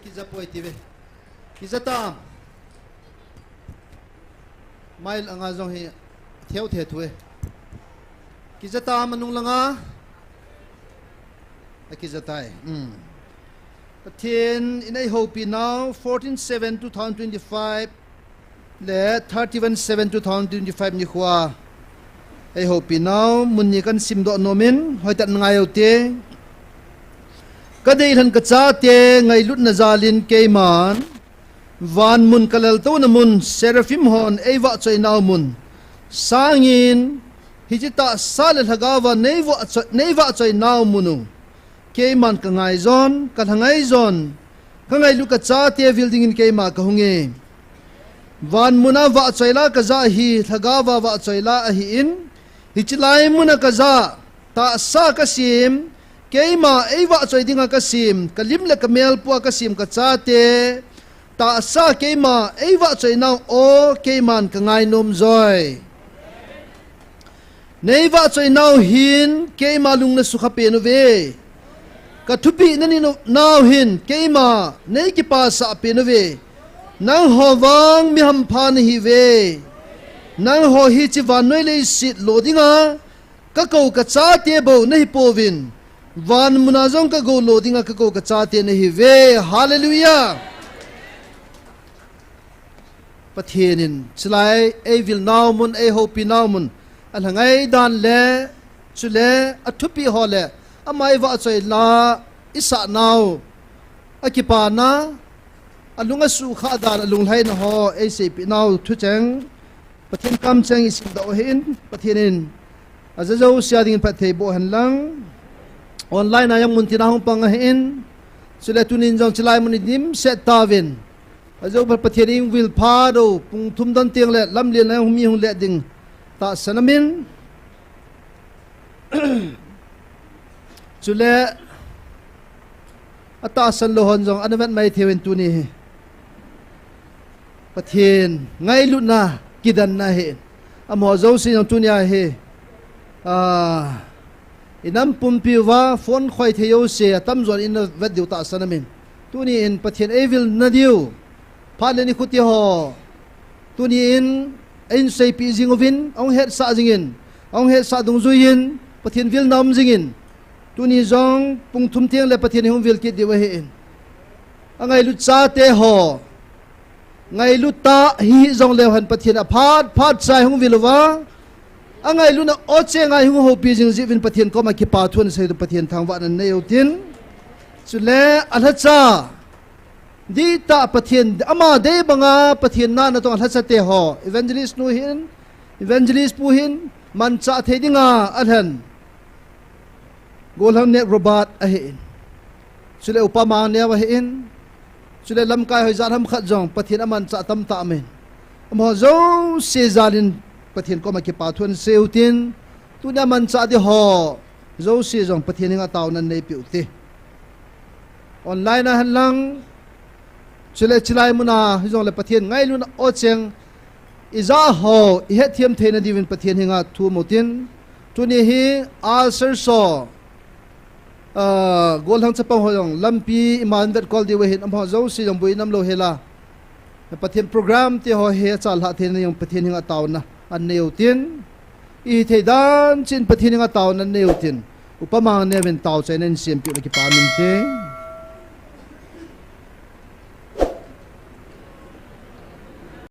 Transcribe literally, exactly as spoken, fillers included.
Kija poi tive. Kija tam. Mail anga jong hi theu the thu e. Kija tam anung langa. Akija tai. Hmm. Pathen in eihoupi nau fourteen seven two thousand twenty-five le thirty-one seven two thousand twenty-five nikhoa eihoupi nau mun ni kan simdoh nomin hoitah in ngai ute. Ka deilhen ka chate ngailutna jalin keiman vanmun ka laltouna mun seraphim hon eivahchoi nau mun sangin hiche tahsa le lhagaova neivahchoi, neivahchoi nau mun u keiman ka ngaijon, ka lhangai jon, ka ngailut ka chate vil dingin keima ka hung e. Vanmun a vahchoi la ka jah hi lhagaova vahchoi la ahin, hiche lai muna ka jah, tahsa ka sem, keima eivahchoi dinga ka sem, ka lim le ka mel pua ka sem ka chate, tahsa keima eivahchoi nau o keiman ka ngainom joi. Neivahchoi nau hin keima lung nasukha pen uve. Ka thupeh nani nau hin keima neikipasah pen uve. Nangho vang mi hampha nahi uve. Nangho hiche vannoi leiset lo dinga ka kou ka chate bou nahi pouvin, vanmuna jong ka gou lo dinga ka kou ka chate nahi uve. Hallelujah. Pathen in chulai eivil nau mun, eihoupi nau mun, alhangai dan le, chule athupeh ho le, ama eivahchoi la isah nau, akipana, alung asukha dan, alunglhaina ho eiseipeh nau thucheng Pathen kamcheng isimdoh u ahin, Pathen in aja jousea dingin phatthei boh hen lang. Online a jong muntina hung pang ahin, chule tunin jong chulai mun idimset tauvin. Ajou Pathen in vil phat u, pung thum don teng le lamlen a hung mi hung le ding tahsan amin. Chule atahsan lou hon jong ana vet mai thei uvin tuni hi. Pathen ngailutna kidanna hi. Amaho jouse jong tunia hi, ah, inam pumpi uva phone khoi thei jouse atamjon in ana vet diu tahsan amin. Tuni in Pathen eivilna diu phat le nikho ti ho, tuni in eiseipeh jing uvin, ahung hetsah jingin, ahung hetsah dungjuiyin Pathen vilna um jingin, tuni jong pung thum teng le Pathen ihung vil kit diu ahin. Angailut chate ho, ngailut tah hih jongleu hen Pathen aphat phat cha ihung vil uva, angailutna o chenga ihung houpi jing jeh uvin Pathen koma kipa thu ana sei u, Pathen thangvahna nei utin. Chule alhacha dihtah Pathen, ama dei banga Pathen na natong alhachate ho, evangelist nu hin, evangelist pu hin, manchah thei dinga alhen Gollhang Nek Robert ahin, chule Upa Mangneo ahin, chule lamkai hoijat ham khat jong Pathen amanchah tamtah amin. Amaho jouse jalin Pathen koma kipa thu ana sei utin, tunia manchah di ho jouse jong Pathen henga taona neipeh ute. Online a hen lang, chule chulai muna hijongle Pathen ngailutna o cheng ijah ho ihetthem theina diuvin Pathen henga thum utin. Tuni hi ulcer so, ah, Gollhang chapang ho jong lampi iman vetkol diu ahin, amaho jouse jong boina umlou hela Pathen program te ho hi achalhah theina jong Pathen henga taona ana nei utin. Ihithei dan cheh in Pathen henga taona ana nei utin, Upa Mangneo vin taochaina in sempeh uva kipa um inte.